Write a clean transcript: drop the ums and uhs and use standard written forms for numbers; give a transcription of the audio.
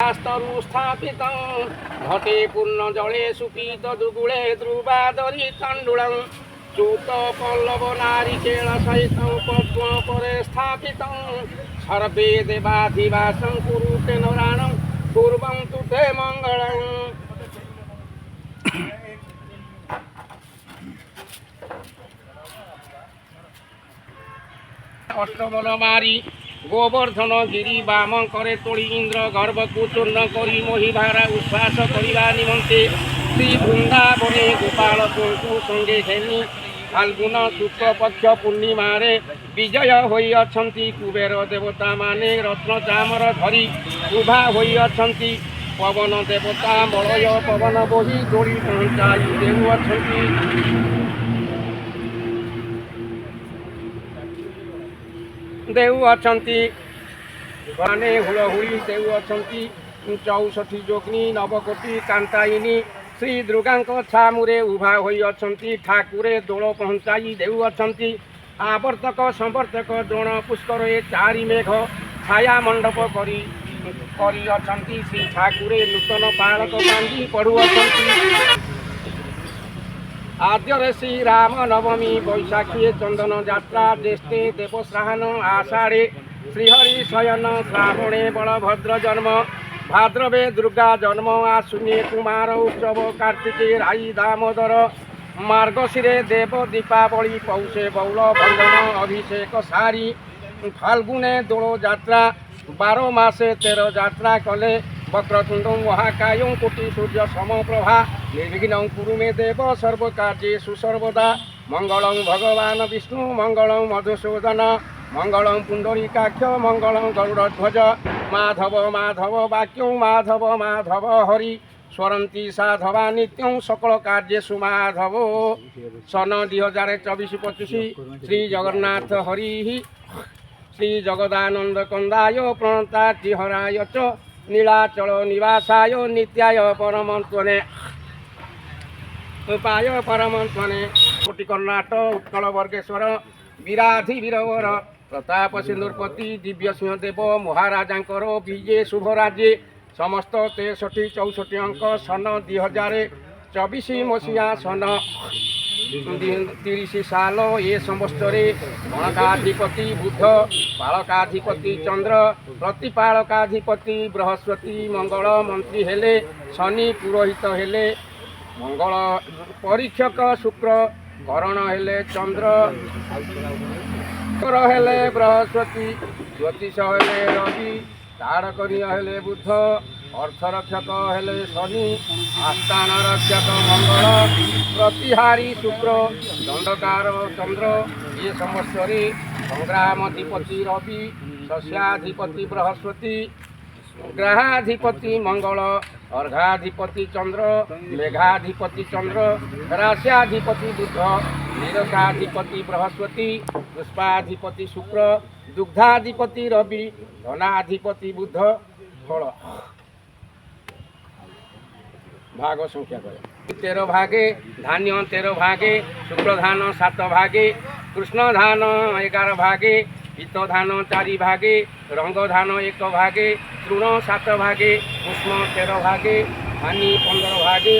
স্তরু স্থাপিত ঘটে পূর্ণ জলে সুপীত দুগুଳେ ধ্রুবাদরি তণ্ডুଳଂ চ্যুত পল্লব নারিকেଳ সহিত পদ্ম পরে স্থাপিত সর্বে দেবাধিবাসং কুরুতে নরাণং কুর্বন্তু তে মঙ্গলং। অষ্টমন মারি ଗୋବର୍ଦ୍ଧନ ଗିରି ବାମ କରେ ତୋଳି ଇନ୍ଦ୍ର ଗର୍ଭକୁ ଚୂର୍ଣ୍ଣ କରି ମହିଭାରା ଉଶ୍ୱାସ କରିବା ନିମନ୍ତେ ଶ୍ରୀ ବୃନ୍ଦାବନେ ଗୋପାଳଙ୍କୁ ସଙ୍ଗେ ଘେନି ଫାଲ୍ଗୁନ ଶୁକ୍ଳ ପକ୍ଷ ପୂର୍ଣ୍ଣିମାରେ ବିଜୟ ହୋଇଅଛନ୍ତି। କୁବେର ଦେବତାମାନେ ରତ୍ନ ଚାମର ଧରି ଉଭା ହୋଇଅଛନ୍ତି। ପବନ ଦେବତା ମଳୟ ପବନ ବୋହି ଦୋଳି ପହଞ୍ଚାଇ ଦେଉଅଛନ୍ତି ଦେଉଅଛନ୍ତି ମାନେ ହୁଳହୁଳି ଦେଉଅଛନ୍ତି। 64 ଯୋଗିନୀ ନବକୋଟି କାନ୍ତାଇନୀ ଶ୍ରୀ ଦୁର୍ଗାଙ୍କ ଛାମୁରେ ଉଭା ହୋଇଅଛନ୍ତି। ଠାକୁରେ ଦୋଳ ପହଞ୍ଚାଇ ଦେଉଅଛନ୍ତି। ଆବର୍ତ୍ତକ ସମ୍ବର୍ତ୍ତକ ଦ୍ରୋଣ ପୁଷ୍କର ଏ ଚାରି ମେଘ ଛାୟା ମଣ୍ଡପ କରି କରିଅଛନ୍ତି। ଶ୍ରୀ ଠାକୁରେ ନୂତନ ପାଳକ ବାନ୍ଧି ପଢ଼ୁଅଛନ୍ତି। ଆଦ୍ୟରେ ଶ୍ରୀ ରାମ ନବମୀ, ବୈଶାଖୀ ଚନ୍ଦନ ଯାତ୍ରା, ଜ୍ୟେଷ୍ଠେ ଦେବସ୍ନାନ, ଆଷାଢ଼େ ଶ୍ରୀହରି ଶୟନ, ଶ୍ରାବଣେ ବଳଭଦ୍ର ଜନ୍ମ, ଭାଦ୍ରବେ ଦୁର୍ଗା ଜନ୍ମ, ଆଶ୍ୱିନେ କୁମାର ଉତ୍ସବ, କାର୍ତ୍ତିକେ ରାଇ ଦାମୋଦର, ମାର୍ଗଶିରେ ଦେବ ଦୀପାବଳି, ପୌଷେ ବଉଳ ଭଞ୍ଜନ ଅଭିଷେକ ସାରି ଫାଲ୍ଗୁନେ ଦୋଳ ଯାତ୍ରା, 12 ମାସେ 13 ଯାତ୍ରା କଲେ। ବକ୍ରତୁଣ୍ଡ ମହାକାୟ କୋଟି ସୂର୍ଯ୍ୟ ସମପ୍ରଭା ନିର୍ବିଘ୍ନ କୁରୁ ମେ ଦେବ ସର୍ବକାର୍ଯ୍ୟେଷୁ ସର୍ବଦା। ମଙ୍ଗଳଂ ଭଗବାନ ବିଷ୍ଣୁ ମଙ୍ଗଳଂ ମଧୁସୂଦନ ମଙ୍ଗଳଂ ପୁଣ୍ଡରୀକାକ୍ଷ ମଙ୍ଗଳଂ ଗରୁଡ଼ଧ୍ୱଜ। ମାଧବ ମାଧବ ବାକ୍ୟଂ ମାଧବ ମାଧବ ହରି ସ୍ମରନ୍ତି ସାଧବା ନିତ୍ୟଂ ସକଳ କାର୍ଯ୍ୟେଷୁ ମାଧବ। ସନ 2024-25 ଶ୍ରୀ ଜଗନ୍ନାଥ ହରି ଶ୍ରୀ ଜଗଦାନନ୍ଦ କନ୍ଦାୟ ପ୍ରଣତାର୍ତି ହରାୟ ଚ ନୀଳାଚଳ ନିବାସାୟ ନିତ୍ୟାୟ ପରମତ୍ୱନେ ଉପାୟ ପରମତ୍ୱନେ। କୋଟି କର୍ଣ୍ଣାଟ ଉତ୍କଳ ବର୍ଗେଶ୍ୱର ବିରାଧି ବୀରବର ପ୍ରତାପ ସିନ୍ଦୁରପତି ଦିବ୍ୟ ସିଂହ ଦେବ ମହାରାଜାଙ୍କର ବିଜେ ଶୁଭ ରାଜ୍ୟେ ସମସ୍ତ 63 64 ଅଙ୍କ ସନ 2024 ମସିହା ସନ 30 ସାଲ ଏ ସମସ୍ତରେ ଗଣକାଧିପତି ବୁଧ, ପାଳକାଧିପତି ଚନ୍ଦ୍ର, ପ୍ରତିପାଳକାଧିପତି ବୃହସ୍ପତି, ମଙ୍ଗଳ ମନ୍ତ୍ରୀ ହେଲେ ଶନି, ପୁରୋହିତ ହେଲେ ମଙ୍ଗଳ, ପରୀକ୍ଷକ ଶୁକ୍ର, କରଣ ହେଲେ ଚନ୍ଦ୍ର, ଶୁକ୍ର ହେଲେ ବୃହସ୍ପତି, ଜ୍ୟୋତିଷ ହେଲେ ରବି, ତାରକନୀୟ ହେଲେ ବୁଧ, ଅର୍ଥରକ୍ଷକ ହେଲେ ଶନି, ଆସ୍ଥାନ ରକ୍ଷକ ମଙ୍ଗଳ, ପ୍ରତିହାରୀ ଶୁକ୍ର, ଦଣ୍ଡକାର ଚନ୍ଦ୍ର। ଏ ସମସ୍ତରେ ସଂଗ୍ରାମାଧିପତି ରବି, ଶସ୍ୟାଧିପତି ବୃହସ୍ପତି, ଗ୍ରହାଧିପତି ମଙ୍ଗଳ, ଅର୍ଘାଧିପତି ଚନ୍ଦ୍ର, ମେଘାଧିପତି ଚନ୍ଦ୍ର, ରାଶ୍ୟାଧିପତି ବୁଧ, ନିରସାଧିପତି ବୃହସ୍ପତି, ପୁଷ୍ପାଧିପତି ଶୁକ୍ର, ଦୁଗ୍ଧାଧିପତି ରବି, ଧନାଧିପତି ବୁଧ। ଫଳ ଭାଗ ସଂଖ୍ୟା କରେ 13 ଭାଗେ, ଧାନ୍ୟ 13 ଭାଗେ, ଶୁକ୍ଳ ଧାନ 7 ଭାଗେ, କୃଷ୍ଣ ଧାନ 11 ଭାଗେ, ପୀତ ଧାନ 4 ଭାଗେ, ରଙ୍ଗ ଧାନ 1 ଭାଗେ, ତୃଣ 7 ଭାଗେ, ଉଷ୍ମ 13 ଭାଗେ, ଧାନି 15 ଭାଗେ।